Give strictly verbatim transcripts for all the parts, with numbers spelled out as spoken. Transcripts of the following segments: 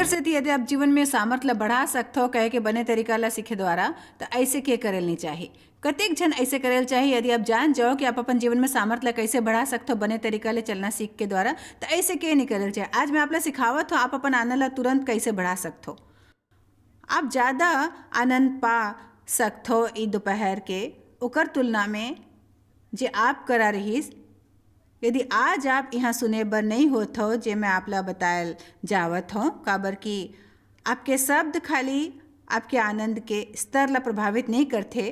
एकर सेती यदि आप जीवन में सामर्थ ला बढ़ा सकथो कहे के बने तरीका ला सीखे द्वारा, त ऐसे के करेल नहीं चाही। कतेक झन ऐसे करेल चाही, यदि आप जान जाओ कि आप अपन जीवन में सामर्थ ला कैसे बढ़ा सकथो बने तरीका ले चलना सीख के द्वारा, त ऐसे के नहीं करेल चाही। आज मैं आप ला सिखावत हो, आप अपन आनंद ला तुरंत कैसे बढ़ा सकथो। आप ज्यादा आनंद पा सकथो ई दोपहर के, ओकर तुलना में जे आप करा रहिस। यदि आज आप यहाँ सुने बर नहीं होत हो, जे मैं आप ला बतायल जावत हो, काबर कि आपके शब्द खाली आपके आनंद के स्तर ला प्रभावित नहीं करथे,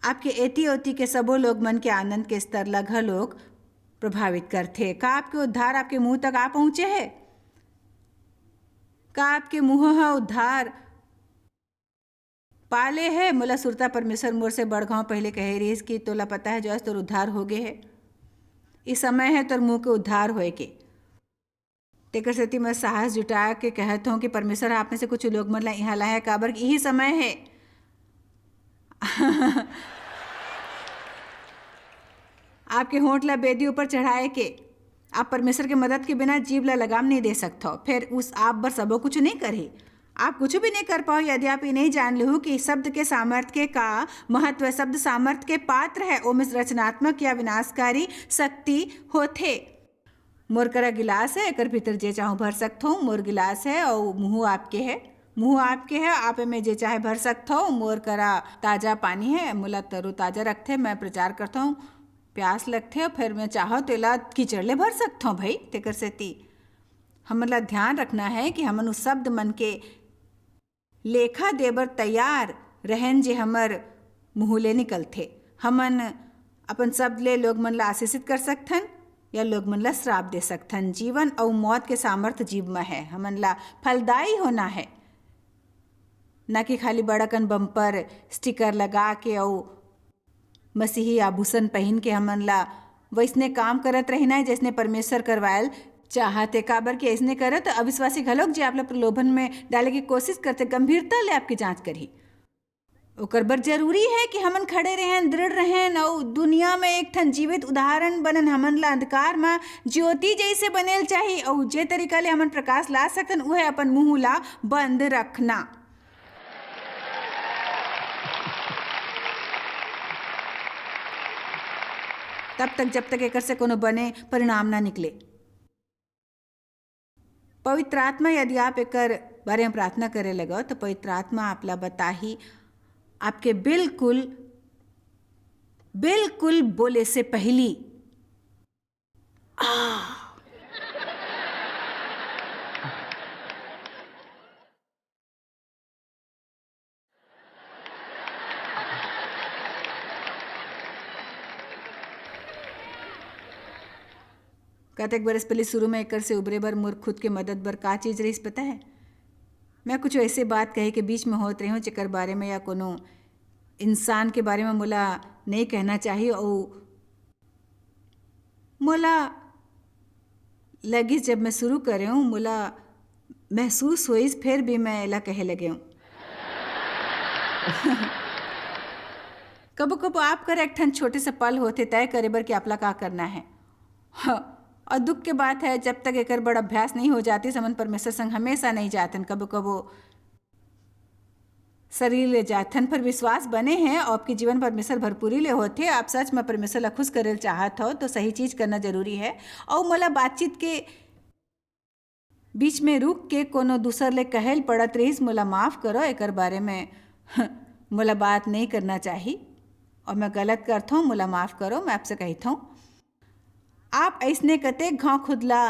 आपके एती ओती के सबो लोग मन के आनंद के स्तर ला घलोक प्रभावित करथे। का आपके उद्धार आपके मुंह तक आ पहुंचे है? का आपके मुंह ह उद्धार पाले है? मोला सुरता परमेश्वर मोर से बड़ घाव पहले कहे रहिस कि तोला पता है जॉयस, तोर उद्धार हो गे है। इस समय है तोर मुंह के उद्धार होए के। तेकर सेती मैं साहस जुटा के कहत हूँ कि परमेश्वर ह आप में से कुछ लोग मन ला यहाँ लाए है, काबर कि यही समय है। आपके होंठ ला बेदी ऊपर चढ़ाए के। आप परमेश्वर के मदद के बिना जीव ला लगाम नहीं दे सकथो। फिर उस आप बर सबो कुछ नहीं करही। आप कुछ भी नहीं कर पाओ यदि आप ये नहीं जान लेहू कि शब्द के सामर्थ्य के का महत्व है, शब्द सामर्थ्य के पात्र है, ओमे रचनात्मक या विनाशकारी शक्ति होथे। मोर करा गिलास है, एकर भीतर जे चाहूँ भर सकथो। मोर गिलास है और मुँह आपके है, मुँह आपके है, आप एमे जे चाहे भर सकथो। मोर करा ताजा पानी है, मोला तरोताजा रखथे। मैं प्रचार करथो, प्यास लगथे, फिर मैं चाहो तो एला कीचड़ ले भर सकथो भाई। तेकर सेती हमन ला ध्यान रखना है कि हमन उस शब्द मन के लेखा देबर तैयार रहन, जे हमर मुँह ले निकलथे। हमन अपन शब्द ले लोग मन ला आशीषित कर सकथन या लोग मन ला श्राप दे सकथन। जीवन अउ मौत के सामर्थ जीव म है। हमन ला फलदायी होना है, ना कि खाली बड़कन बम्पर स्टिकर लगा के अउ मसीही आभूषण पहिन के हमन ला वैसने काम करत रहिना है, जैसने परमेश्वर करवायल चाहत हे। काबर कि अइसने करत अविश्वासी घलोक, जे आप ला प्रलोभन में डाले के कोशिश करथे, गंभीरता ले आपकी जांच करही। ओकर बर जरूरी है कि हमन खड़े रहेन, दृढ़ रहेन अउ दुनिया में एक ठन जीवित उदाहरण बनन। हमन ला अंधकार म ज्योति जैसे बनेल चाही अउ जे तरीका ले हमन प्रकाश ला सकथन, उहे अपन मुंह ला बंद रखना। तब तक, जब तक एकर से कोनो बने परिणाम ना निकले। पवित्र आत्मा, यदि आप एकर बारे में प्रार्थना करे लगो, तो पवित्र आत्मा आप ला बताही, आपके बिल्कुल, बिल्कुल बोले से पहली। आ। कतेक बरस पहले शुरू में एकर से उबरे बर मोर खुद के मदद बर का चीज रहिस पता है? मैं कुछ ऐसे बात कहे के बीच में होत रही हूँ, जेकर बारे में या कोनो इंसान के बारे में मोला नहीं कहना चाहिए। और मोला लगिस, जब मैं शुरू करे हूँ, मोला महसूस होइस, फिर भी मैं एला कहे लगे हूँ। कबो कबो आप कर एक ठन छोटे से पल होथे तय करे बर कि आपला का करना है। हाँ, और दुख के बात है, जब तक एकर बड़ अभ्यास नहीं हो जाती, हमन परमेश्वर संग हमेशा नहीं जातन। कबो कबो शरीर ले जाथन, पर विश्वास बने है और आपके जीवन परमेश्वर भरपूरी ले होथे। आप सच में परमेश्वर ला खुश करे ल चाहत हो, तो सही चीज करना जरूरी है। और मोला बातचीत के बीच में रुक के कोनो दूसर ले कहे ल पड़त रहिस, मोला माफ करो, एकर बारे में मोला बात नहीं करना चाही और मैं गलत करथों, मोला माफ करो, मैं आपसे कहिथों। आप अइसने कतेक घाव खुद ला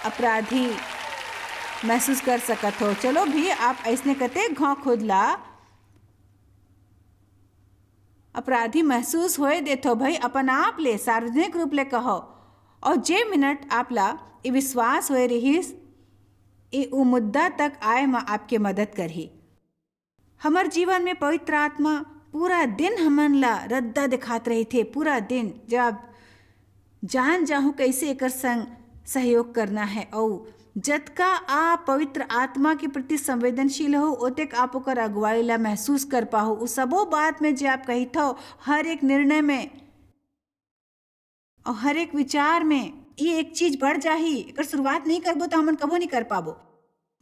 अपराधी महसूस कर सकत हो? चलो भी, आप अइसने कतेक घाव खुद ला अपराधी महसूस होए देथो भाई, अपन आप ले सार्वजनिक रूप ले कहो। और जे मिनट आप ला ये विश्वास होए रहिस, ये उ मुद्दा तक आए म आपके मदद करही। हमर जीवन में पवित्र आत्मा पूरा दिन हमन ला रद्दा दिखात रहिथे, पूरा दिन। जब जान जाहू कैसे एकर संग सहयोग करना है। अउ जतका आप पवित्र आत्मा के प्रति संवेदनशील हो, ओतेक आप ओकर अगुवाई ला महसूस कर पाहो। उ सबो बात में जे आप कहिथो, हर एक निर्णय में और हर एक विचार में ये एक चीज बढ़ जाही। एकर शुरुआत नहीं करबो तो हमन कबो नहीं कर पाबो।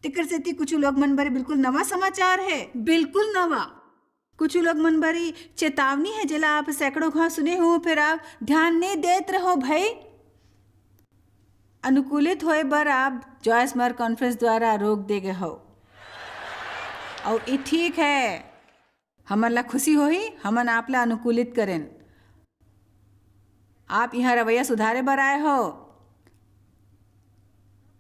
तेकर सेती कुछ लोग मन बर बिल्कुल नवा समाचार है, बिल्कुल नवा। कुछ लोग मन बर चेतावनी है, जेला आप सैकड़ों घाव सुने हो, फिर आप ध्यान नहीं देत रहो भाई। अनुकूलित होए बर आप जॉयस मर कॉन्फ्रेंस द्वारा रोक दे गए हो, और ये ठीक है। हमन ला खुशी होही, हमन आप ला अनुकूलित करेन। आप यहाँ रवैया सुधारे बर आए हो।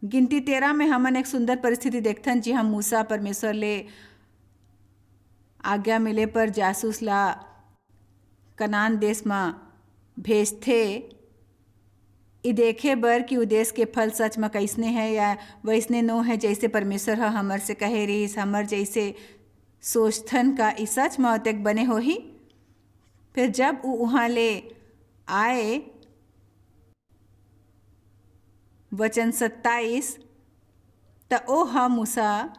गिनती तेरह में हमन एक सुंदर परिस्थिति देखथन, जिहाँ मूसा परमेश्वर ले आज्ञा मिले पर जासूस ला कनान देश म भेजथे, ई देखे बर कि उ देश के फल सच म कइसने है या वइसने नो है, जइसे परमेश्वर ह हमर से कहे रिहिस, हमर जइसे सोचथन का ई सच म ओतेक बने होही। फिर जब उ उहाँ ले आए, वचन सत्ताईस, त ओह मूसा,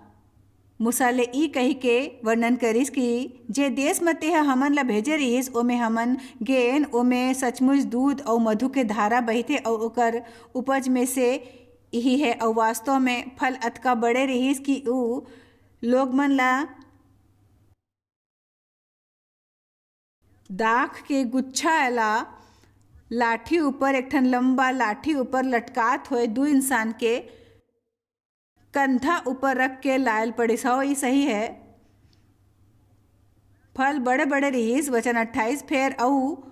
मूसा ले ई कहिके वर्णन करिस कि जे देश म तेह हमन ला भेजे रिहिस, ओमे हमन गेन, ओमे सचमुच दूध अऊ मधु के धारा बहिथे, अऊ ओकर उपज में से इही है। अऊ वास्तव में फल अतका बड़े रिहिस कि ऊ लोग मन ला दाख के गुच्छा ला लाठी ऊपर, एक ठन लंबा लाठी ऊपर लटकात होए दू इंसान के कंधा ऊपर रख के लायल पड़िस। हव, ई सही है। फल बड़े-बड़े रिहिस, वचन अट्ठाईस, फेर अऊ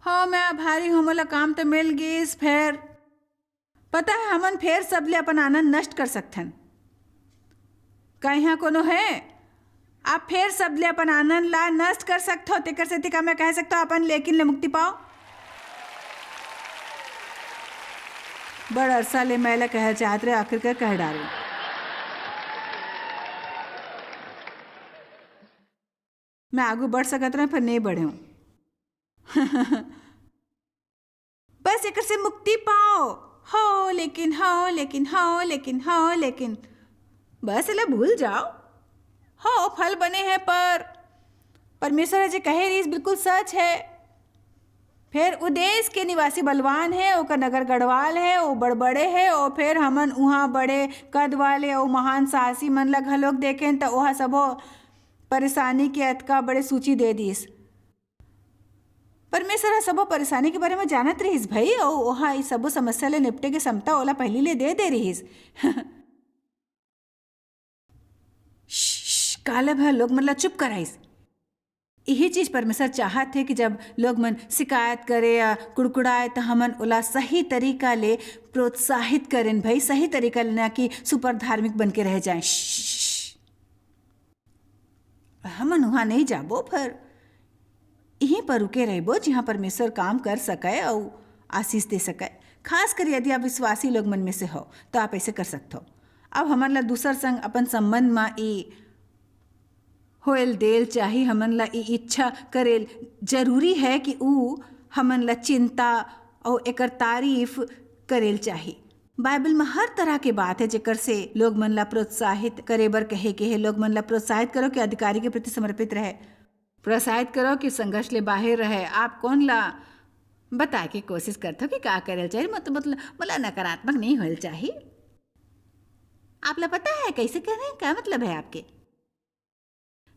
हाँ, मैं आभारी हूँ, मोला काम तो मिल गिस, फेर पता है, हमन फेर सबले अपन आनंद नष्ट कर सकथन। का यहाँ कोनो है? आप फेर सबले अपन आनंद ला नष्ट कर सकथो, तेकर सेती का मैं कह सकथो, अपन लेकिन ले मुक्ति पाओ? बड़ अरसा ले मैं ला कहे चाहत रहे, आखिरकार कह डारे। मैं आगू बढ़ सकत रहे, पर नहीं बढ़े हूँ। बस एकर से मुक्ति पाओ। हो लेकिन, हो लेकिन, हो लेकिन, हो लेकिन। बस एला भूल जाओ। हो, फल बने हैं, पर परमेश्वर ह जे कहे रिहिस, बिल्कुल सच है। फेर उ देश के निवासी बलवान है, ओकर नगर गढ़वाल है, ओ बड़बड़े है, ओ फेर हमन उहाँ बड़े कद वाले अउ महान साहसी मन ला घलोक देखेन, त ओहा सबो परेशानी के अतका बड़े सूची दे दिस। परमेश्वर ह सबो परेशानी के बारे म जानत रिहिस भई, अउ ओहा ई सबो समस्या ले निपटे के क्षमता ओला पहिली ले दे दे रिहिस। श्श, कालेब ह लोग मन ला चुप कराइस। इही चीज परमेश्वर चाहत हे कि जब लोग मन शिकायत करे या कुड़कुड़ाए, त हमन ओला सही तरीका ले प्रोत्साहित करेन भई, सही तरीका ले, ना कि सुपर धार्मिक बन के रह जाएं। श्श। हमन उहाँ नहीं जाबो, पर इहीं पर रुके रहिबो, जिहाँ परमेश्वर काम कर सकय अउ आशीष दे सकय। खास कर यदि आप विश्वासी लोग मन में से हो, तो आप ऐसे कर सकथो। अब हमन ला दूसर संग अपन संबंध म ई होएल देल चाही, हमन ला ई इच्छा करेल जरूरी है कि ऊ हमन ला चिंता अउ एकर तारीफ करेल चाही। बाइबल म हर तरह के बात है, जेकर से लोग मन ला प्रोत्साहित करे बर कहे के हे। लोग मन ला प्रोत्साहित करो कि अधिकारी के प्रति समर्पित रहे। प्रोत्साहित करो कि संघर्ष ले बाहर रहे। आप कोन ला बताए के कोशिश करथो कि का करेल चाही? मत-, मतलब, मोला नकारात्मक नहीं होएल चाही। आप ला पता है कैसे करें? क्या मतलब है आपके?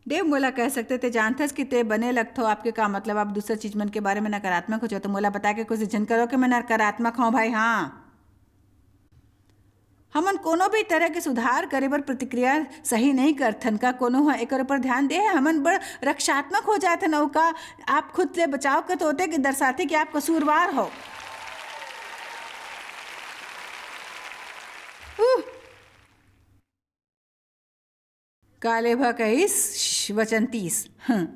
देव मोला कह सकते, ते जानथस कि ते बने लगथो, आपके का मतलब? आप दूसर चीज मन के बारे में नकारात्मक हो जाओ, तो मोला बता के कोशिश झन करो कि मैं नकारात्मक हूँ भाई। हाँ, हमन कोनो भी तरह के सुधार करे बर प्रतिक्रिया सही नहीं करथन। का कोनो ह एकर ऊपर ध्यान दे है? हमन बड़ रक्षात्मक हो जाथन। अउ का आप खुद ले बचाव करत होते कि दर्शाते कि आप कसूरवार हो? उह। कालेब ह कहिस, "श्श, वचन तीस, हं,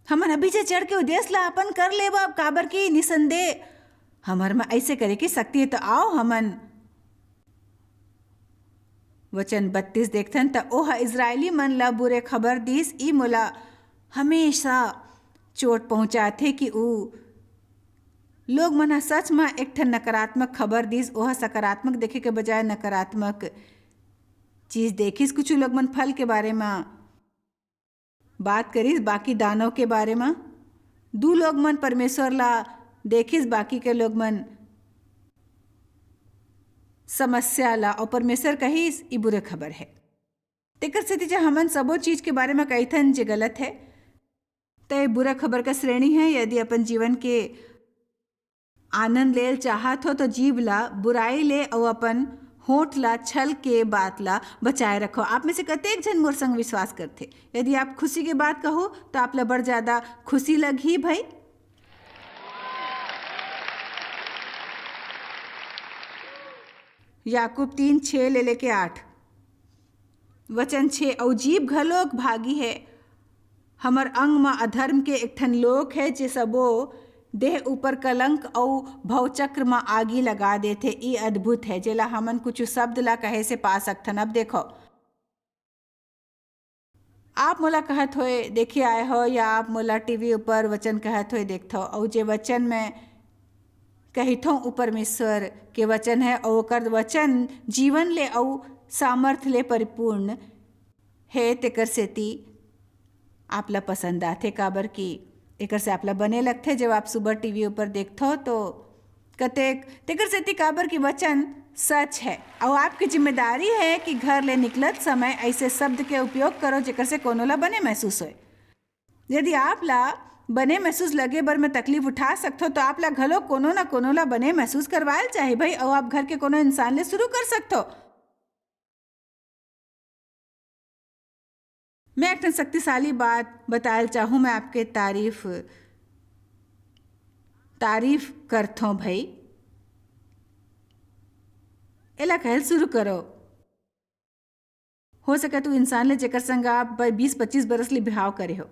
हमन अभी जे चढ़ के उ देश ला अपन कर लेबब, काबर कि निसंदेह हमर म अइसे करे के शक्ति हे।" त आओ हमन वचन बत्तीस देखथन, त ओह इस्राएली मन ला बुरे खबर दिस, "ई मोला हमेशा चोट पहुंचाथे कि ऊ लोग मन ह सच म एक ठन नकारात्मक खबर दिस, ओह सकारात्मक देखे के बजाय नकारात्मक चीज देखिस।" कुछ लोग मन फल के बारे म बात करिस, बाकी दानव के बारे म। दू लोग मन परमेश्वर ला देखिस, बाकी के लोग मन समस्या ला, अउ परमेश्वर कहिस, "ई बुरा खबर हे।" तेकर सेती जब हमन सबो चीज के बारे म कहिथन जे गलत हे, त ये बुरा खबर का श्रेणी हे। यदि अपन जीवन के आनंद लेल चाहत हो, तो जीभ ला बुराई ले अउ अपन होंठ ला छल के बात ला बचाए रखो। आप में से कतेक झन मोर संग विश्वास करथे? यदि आप खुशी के बात कहो, तो आप ला बड़ ज्यादा खुशी लगही भाई। याकूब तीन छः ले लेके आठ, वचन छः, "अउ जीभ घलोक भागी हे, हमर अंग म अधर्म के एक ठन लोक हे, जे सबो देह ऊपर कलंक अउ भवचक्र म आगी लगा देथे।" ई अद्भुत हे, जेला हमन कुछ शब्द ला कहे से पा सकथन। अब देखो, आप मोला कहत होए देखे आए हो, या आप मोला टीवी ऊपर वचन कहत होए देखथो, अउ जे वचन मैं कहिथों, ऊ परमेश्वर के वचन हे, अउ ओकर वचन जीवन ले अउ सामर्थ ले परिपूर्ण हे, तेकर सेती आप ला पसंद आथे, काबर कि एकर से आप ला बने लगथे। जब आप सुबह टीवी ऊपर देखथो, तो कतेक, तेकर सेती काबर कि वचन सच हे, अउ आपके जिम्मेदारी हे कि घर ले निकलत समय ऐसे शब्द के उपयोग करो, जेकर से कोनो ला बने महसूस होए। यदि आप ला बने महसूस लगे बर मैं तकलीफ उठा सकथो, तो आप ला घलो कोनो ना कोनो ला बने महसूस करवायल चाही भाई, अउ आप घर के कोनो इंसान ले शुरू कर सकथो। मैं एक ठन शक्तिशाली बात बतायल चाहूँ, मैं आपके तारीफ, तारीफ करथों भाई। एला कहल शुरू करो। हो सके तू इंसान ले, जेकर संग आप ब-, बीस पच्चीस बरस ले बिहाव करे हो,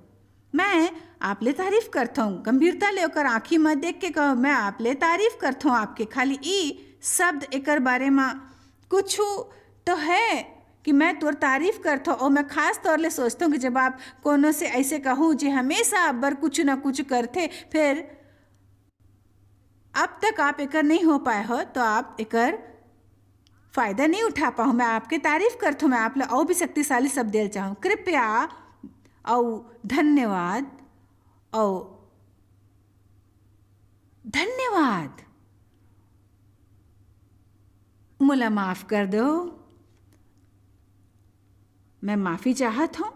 मैं आप ले तारीफ करथौं। गंभीरता ले ओकर आँखी म देख के कहो, "मैं आप ले तारीफ करथौं आपके।" खाली ई शब्द एकर बारे म कुछु तो है कि मैं तोर तारीफ करथौं। और मैं खास तौर ले सोचथौं कि जब आप कोनो से ऐसे कहूँ जे हमेशा अब्बर कुछु ना कुछु करथे, फिर अब तक आप एकर नहीं हो पाए हो, तो आप एकर फायदा नहीं उठा पाओ। मैं आपके तारीफ करथौं, मैं आप ला अउ भी शक्तिशाली शब्द देल चाहूँ। कृपया, अउ धन्यवाद, अउ धन्यवाद। मोला माफ कर दो, मैं माफी चाहत हूँ।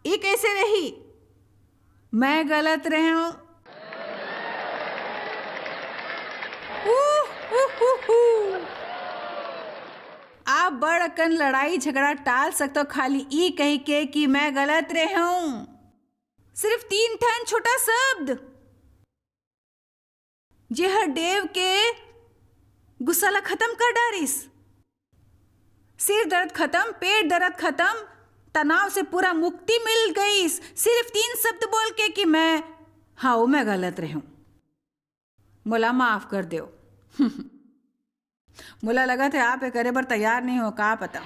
ये कैसे रही? मैं गलत रहे हूँ। उह, उह, उह, उह। आप बड़ अकन लड़ाई झगड़ा टाल सकतो, खाली ई कही के कि मैं गलत रहे हूँ। सिर्फ तीन ठन छोटा शब्द। जेहर डेव के गुस्सा ला खत्म कर डारिस। सिर दर्द खत्म, पेट दर्द खत्म, तनाव से पूरा मुक्ति मिल गईस। सिर्फ तीन शब्द बोल के कि मैं, हाँ, मैं गलत रहूं, मोला माफ कर दो। मोला लगत हे, आप ये करे बर तैयार नहीं हो, का पता।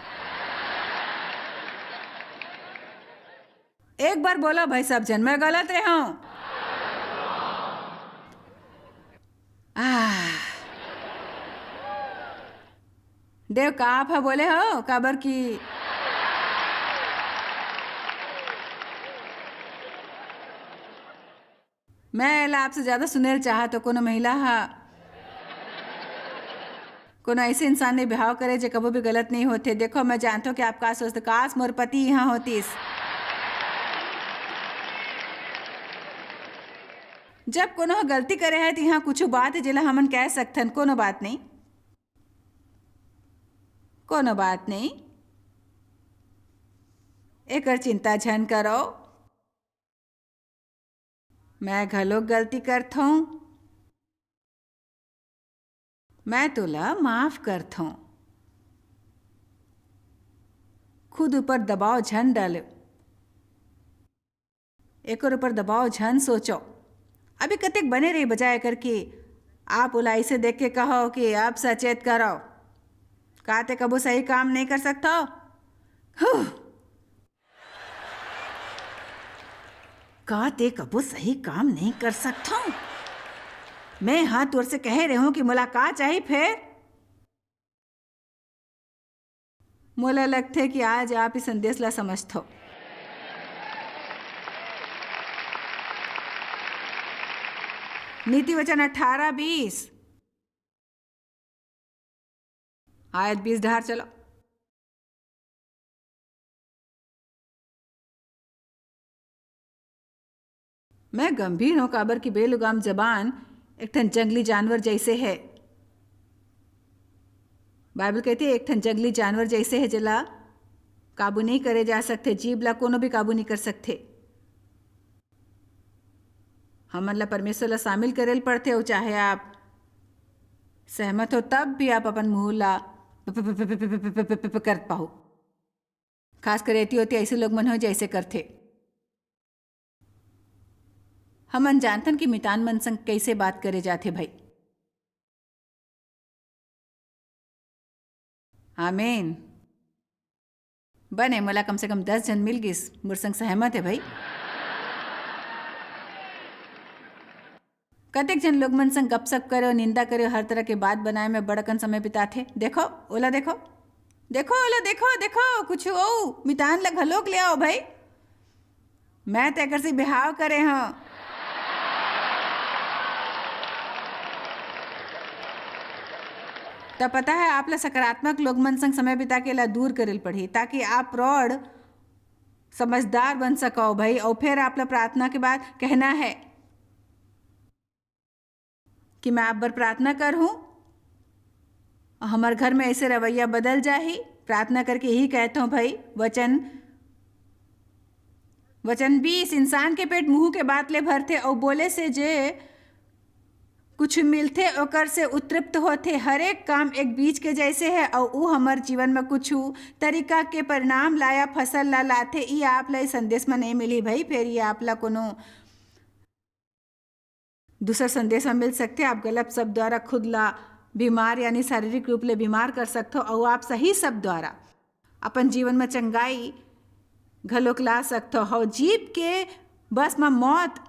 एक बार बोलो भाई सब झन, मैं गलत रहे हूँ। आह। देव का आप ह बोले हो, काबर कि मैं एला आपसे ज्यादा सुनेल चाहत हो। कोनो महिला ह कोनो ऐसे इंसान ले बिहाव करे जे कबो भी गलत नहीं होथे। देखो, मैं जानथो कि आप का सोचते, काश मोर पति यहाँ होतिस। जब कोनो ह गलती करे है, तो यहाँ कुछ बात है जेला हमन कह सकथन, कोनो बात नहीं, कोनो बात नहीं, एकर चिंता झन करो। मैं घलोक गलती करथौं, मैं तोला माफ करथौं। खुद ऊपर दबाव झन डालो, एकर ऊपर दबाव झन सोचो। अभी कतेक बने रही, बजाय एकर कि आप ओला ऐसे देख के कहो कि अब सचेत करो, का ते कबो सही काम नहीं कर सकता? हूँ। का ते कबो सही काम नहीं कर सकथो? मैं हा तोर से कहे रहे हूँ कि मोला का चाही फेर? मोला लगथे कि आज आप इस संदेश ला समझथो। नीति वचन अठारह बीस, आयत बीस डहार चलो। मैं गंभीर हूं, काबर कि बेलुगाम जबान एक ठन जंगली जानवर जैसे है। बाइबल कहती है, एक ठन जंगली जानवर जैसे है, जेला काबू नहीं करे जा सकते, जीभ ला कोनो भी काबू नहीं कर सकते। हमन ला परमेश्वर ला शामिल करे ल पड़थे, अउ चाहे आप सहमत हो, तब भी आप अपन मुंह ला प-, प-, प-, प-, प-, प-, प-, प-, प-, प-, करत पाहू। खास कर एती ओती ऐसे लोग मन हो, जैसे करथे। हमन जानथन कि मितान मन संग कैसे बात करे जाथे, भाई। आमीन। बने, मोला कम से कम दस झन मिल गिस, मोर संग सहमत है, भाई। कतेक झन लोग मन संग गपशप करे अउ निंदा करे अउ हर तरह के बात बनाए में बड़ अकन समय बिताथे। देखो, ओला देखो, देखो, ओला देखो, देखो, कुछ ओ मितान ला घलोक ले आओ, भाई। मैं तो एकर से बिहाव करे हंव। त पता है, आप ला सकारात्मक लोग मन संग समय बिता के ला दूर करे ल पड़ही, ताकि आप प्रौढ़ समझदार बन सको, भाई। अउ फिर आप ला प्रार्थना के बाद कहना है कि मैं आप बर प्रार्थना करहूं, हमर घर में ऐसे रवैया बदल जाही। प्रार्थना करके यही कहत हंव, भाई। वचन, वचन बीस, इंसान के पेट मुंह के बात ले भरथे, अउ बोले से जे कुछ मिलथे, ओकर से उत्तृप्त होथे। हरेक काम एक बीज के जैसे है, अउ ऊ हमर जीवन में कुछ तरीका के परिणाम लाया फसल ला लाथे। ई आप ला ई संदेश में नहीं मिली, भाई, फिर ये आप ला कोनो दूसर संदेश में मिल सकथे। आप गलत शब्द द्वारा खुद ला बीमार, यानी शारीरिक रूप ले बीमार कर सकथो, अउ आप सही शब्द द्वारा अपन जीवन में चंगाई घलोक ला सकथो। हव, जीभ के बस में मौत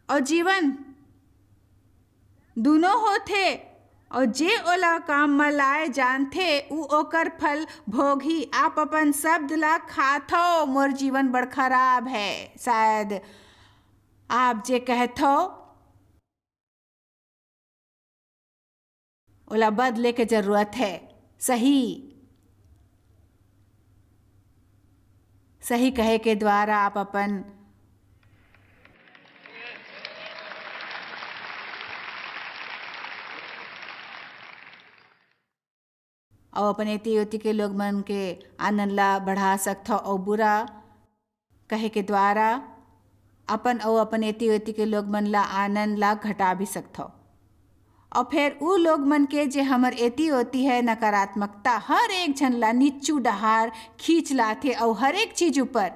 अउ जीवन दूनों होथे, अउ जे ओला काम म लाए जानथे, ऊ ओकर फल भोगही। आप अपन शब्द ला खाथो, मोर जीवन बड़ खराब है। शायद आप जे कहथो, ओला बदले के जरूरत है। सही, सही कहे के द्वारा आप अपन अउ अपन एती ओती के लोग मन के आनंद ला बढ़ा सकथव, अउ बुरा कहे के द्वारा अपन अउ अपन एती ओती के लोग मन ला आनंद ला घटा भी सकथव। अउ फेर उ लोग मन के जे हमर एती ओती है नकारात्मकता, हर एक झन ला नीचू डहार खींच लाथे अउ हर एक चीज ऊपर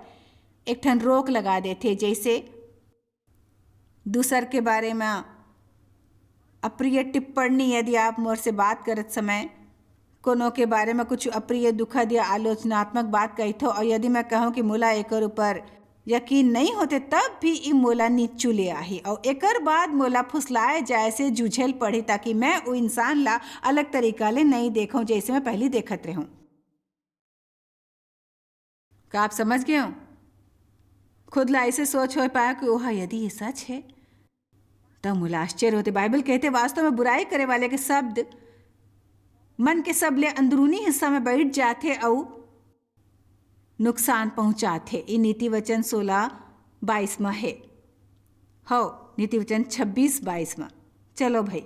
एक ठन रोक लगा देथे, जैसे दूसर के बारे में अप्रिय टिप्पणी। यदि आप मोर से बात करत समय कोनो के बारे में कुछ अप्रिय, दुखद या आलोचनात्मक बात कहिथो, और यदि मैं कहूँ कि मोला एकर ऊपर यकीन नहीं होते, तब भी ई मोला नीचू ले आही, और एकर बाद मोला फुसलाए जाए से जूझे ल पड़ही, ताकि मैं उ इंसान ला अलग तरीका ले नहीं देखूं, जैसे मैं पहली देखत रहूं। का आप समझ गए हो? खुद ला ऐसे सोच हो पाया कि ओह, यदि ये सच है, त मोला आश्चर्य होते। बाइबल कहते, वास्तव में बुराई करे वाले के शब्द मन के सबले अंदरूनी हिस्सा में बैठ जाथे अउ नुकसान पहुंचाथे। ये नीति वचन सोलह बाईस में है। हो, नीति वचन छब्बीस बाईस में। चलो भाई,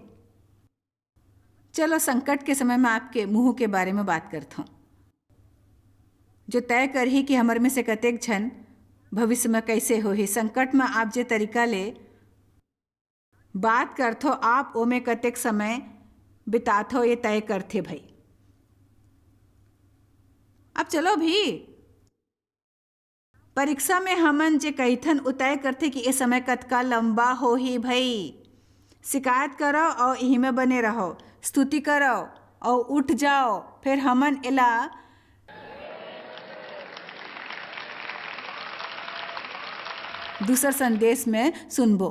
चलो, संकट के समय में आपके मुंह के बारे में बात करत हूं, जो तय करही कि हमर में से कतेक झन भविष्य में कैसे होही। संकट में आप जे तरीका ले बात करथो, आप ओमे कतेक समय बिताथो, ये तय करथे भाई। अब चलो भी, परीक्षा में हमन जे कहिथन, उ तय करथे कि ए समय कतका लंबा होही भई। शिकायत करव अउ इही में बने रहव, स्तुति करव अउ उठ जाव, फेर हमन एला दूसर संदेश में सुनबो।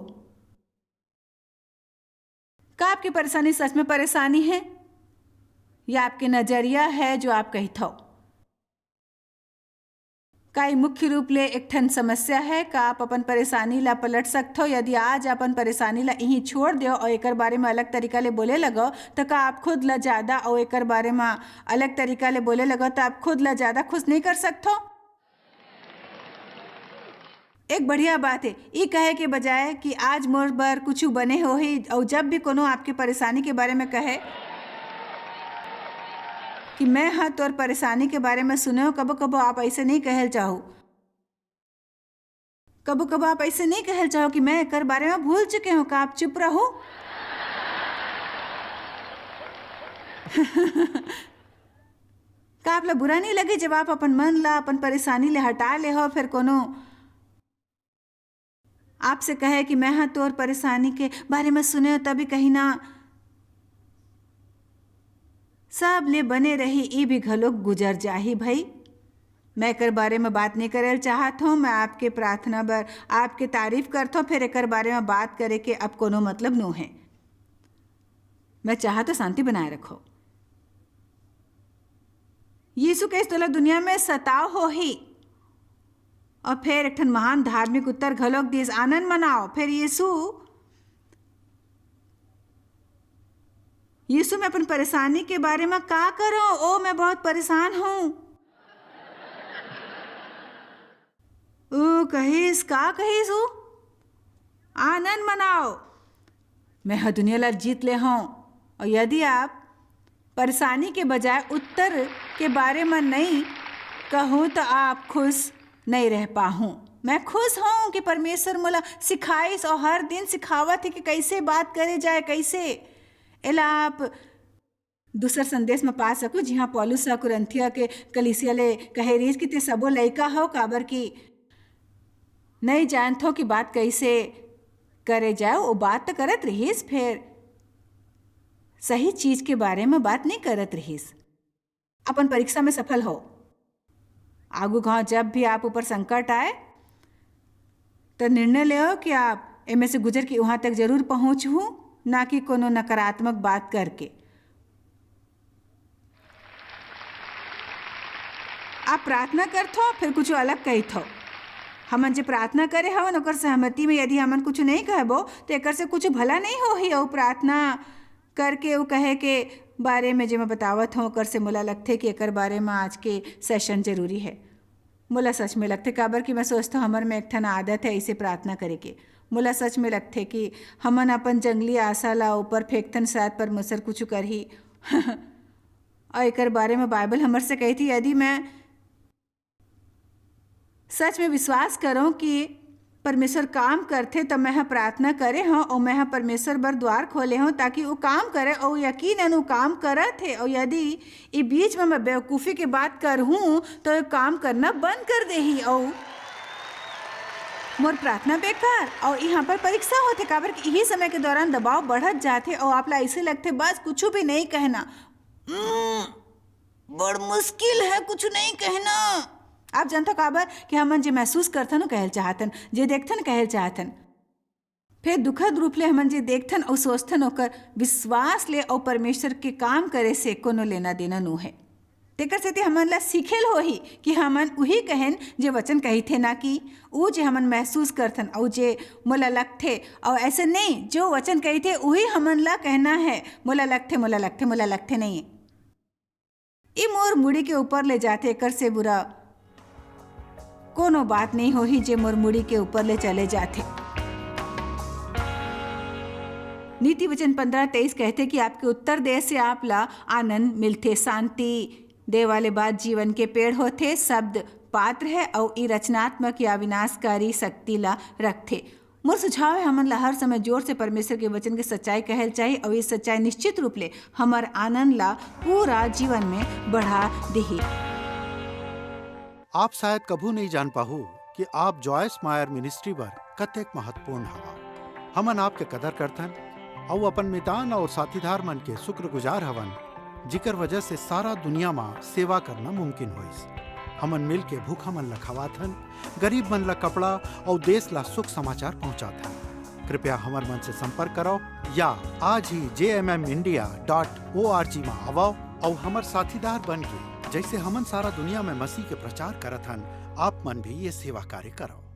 का आपकी परेशानी सच में परेशानी है, या आपके नजरिया है जो आप कहिथव? का ई मुख्य रूप ले एक ठन समस्या है? का आप अपन परेशानी ला पलट सकथो? यदि आज अपन परेशानी ला इहीं छोड़ देव और एकर बारे में अलग तरीका ले बोले लगो, तो का आप खुद ला ज्यादा और एकर बारे में अलग तरीका ले बोले लगो, तो आप खुद ला ज्यादा खुश नहीं कर सकथो? एक बढ़िया बात है, ई कहे के बजाय कि आज मोर बर कुछ बने होही, और जब भी कोनो आपके परेशानी के बारे में कहे कि मैं हा तोर परेशानी के बारे में सुने हो, कबो कबो आप ऐसे नहीं कहल चाहो। कबो कबो आप ऐसे नहीं कहल चाहो कि मैं एकर बारे में भूल चुके हूँ, का आप चुप रहो? का आप ला बुरा नहीं लगे जब आप अपन मन ला, अपन परेशानी ले हटा ले हो, फिर कोनो आपसे कहे कि मैं हा तोर परेशानी के बारे में सुने हो, तभी कहीं ना सब ले बने रही, ई भी घलोक गुजर जाही भई। मैं एकर बारे में बात नहीं करल चाहत हूँ। मैं आपके प्रार्थना बर आपके तारीफ करत हूँ, फिर एकर बारे में बात करे के अब कोनो मतलब नो है। मैं चाहत हूँ शांति बनाए रखो। यीशु के इस तोला दुनिया में सताव होही। और फिर एक ठन महान धार्मिक उत्तर घलोक दिस, आनंद मनाओ। फिर यीशु यीशु, मैं अपन परेशानी के बारे में का करूं? ओ, मैं बहुत परेशान हूं। ओ कहिस, का कहिस ओ? आनंद मनाओ, मैं ह दुनिया ला जीत ले हूं। और यदि आप परेशानी के बजाय उत्तर के बारे में नहीं कहूं, तो आप खुश नहीं रह पाहूं। मैं खुश हूं कि परमेश्वर मोला सिखाइस और हर दिन सिखावत है कि कैसे बात करे जाए, कैसे। एला आप दूसर संदेश में पा सको, जिहां पौलुस ह कुरिन्थिया के कलीसिया ले कहे रहिस कि ते सबो लइका हो, काबर कि नहीं जानथो कि बात कैसे करे जाए। वो बात तो करत रहिस, फिर सही चीज के बारे में बात नहीं करत रहिस। अपन परीक्षा में सफल हो। आगू घाव जब भी आप ऊपर संकट आए, तो निर्णय लेओ कि आप एमे से गुजर के वहां तक जरूर पहुंचहू, ना कि कोनो नकारात्मक बात करके। आप प्रार्थना करथो, फिर कुछ अलग कहिथो। हमन जे प्रार्थना करे हवन, ओकर सहमति में यदि हमन कुछ नहीं कहबो, तो एकर से कुछ भला नहीं होही। और प्रार्थना करके वो कहे के बारे में जे मैं बतावत हूँ, ओकर से मोला लगथे कि एकर बारे में आज के सेशन जरूरी है। मोला सच में लगथे, काबर कि मैं सोचथो, हमर में एक ठन आदत है इसे प्रार्थना करे के। मोला सच में लगथे कि हमन अपन जंगली आशा ला ऊपर फेंकथन, शायद परमेश्वर कुछ करही। और एकर बारे में बाइबल हमर से कही थी, यदि मैं सच में विश्वास करो कि परमेश्वर काम करथे, त मैं ह प्रार्थना करे हव अउ मैं ह परमेश्वर बर द्वार खोले हव, ताकि वो काम करे। अउ यकीनन वो काम करत हे। अउ यदि ई बीच में मैं बेवकूफ़ी के बात करहूँ, तो ये काम करना बंद कर देही। अउ मोर प्रार्थना बेकार, अउ यहाँ पर परीक्षा होथे, काबर कि यही समय के दौरान दबाव बढ़त जाथे, अउ आप ला ऐसे लगथे, बस कुछ भी नहीं कहना। उम्म, बड़ मुश्किल है कुछ नहीं कहना। आप जानथव काबर? कि हमन जे महसूस करथन, वो कहल चाहथन, जे देखथन, कहल चाहथन। फेर दुखद रूप ले हमन जे देखथन अउ सोचथन, ओकर विश्वास ले अउ परमेश्वर के काम करे से कोनो लेना देना नो है। तेकर सेती हमन ला सीखेल होही कि हमन उही कहेन जे वचन कहिथे, ना कि ऊ जे हमन महसूस करथन अउ जे मोला लगथे, अउ ऐसे नहीं, जो वचन कहिथे उही हमन ला कहना है, मोला लगथे, मोला लगथे, मोला लगथे नहीं। ई मोर मुड़ी के ऊपर ले जाथे, एकर से बुरा कोनो बात नहीं होही जे मोर मुड़ी के ऊपर ले चले जाथे। नीति वचन पंद्रह तेईस कहथे कि आपके उत्तर दे से आप ला आनंद मिलथे, शांति दे वाले बात जीवन के पेड़ होथे। शब्द पात्र है अउ ई रचनात्मक या विनाशकारी शक्ति ला रखथे। मोर सुझाव है, हमन ला हर समय जोर से परमेश्वर के वचन के सच्चाई कहल चाही, अउ ये सच्चाई निश्चित रूप ले हमर आनंद ला पूरा जीवन में बढ़ा देही। आप शायद कभू नहीं जान पाहू कि आप जॉयस मायर मिनिस्ट्री बर कतेक महत्वपूर्ण हवा। हमन आपके कदर करथन अउ अपन मितान अउ साथीदार मन के शुक्रगुजार हवन, जिकर वजह से सारा दुनिया मा सेवा करना मुमकिन होइस। हमन मिल के भूखा मन ला खवाथन, गरीब मन ला कपड़ा अउ देश ला सुख समाचार पहुंचाथन। कृपया हमर मन से संपर्क करव या आज ही J M M India dot O R G मा आवव अऊ हमर साथीदार बन के, जइसे हमन सारा दुनिया में मसीह के प्रचार करत हन, आप मन भी ये सेवा कार्य करव।